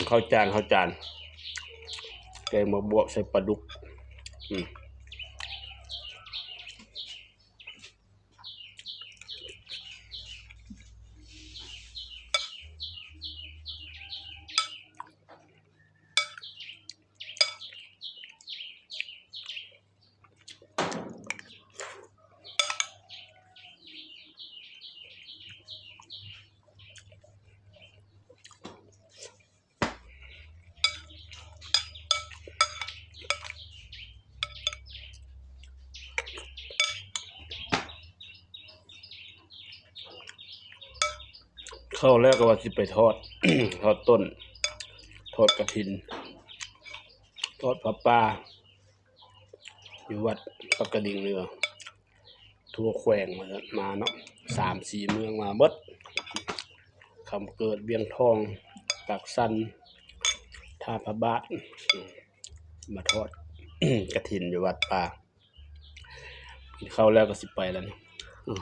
ເຂົ້າຈານ ເຂົ້າຈານ ແກງໝາກບວບໃສ່ປາດຸກ ອືມ. ເຂົ້າແລ້ວກໍວ່າຊິໄປທອດ ທອດຕົ້ນ ທອດກະຖິນ ທອດຜ້າປ່າ ຢູ່ວັດປາກກະດິງເໜືອ ທົ່ວແຂວງວ່າຊັ້ນ ມາເນາະ ສາມສີ່ເມືອງມາເບິດ ຄຳເກີດ ວຽງທອງ ປາກຊັນ ທ່າພະບາດ ມາທອດກະຖິນຢູ່ວັດປ່າ. ກິນເຂົ້າແລ້ວກໍຊິໄປແລ້ວນີ້ ອືມ.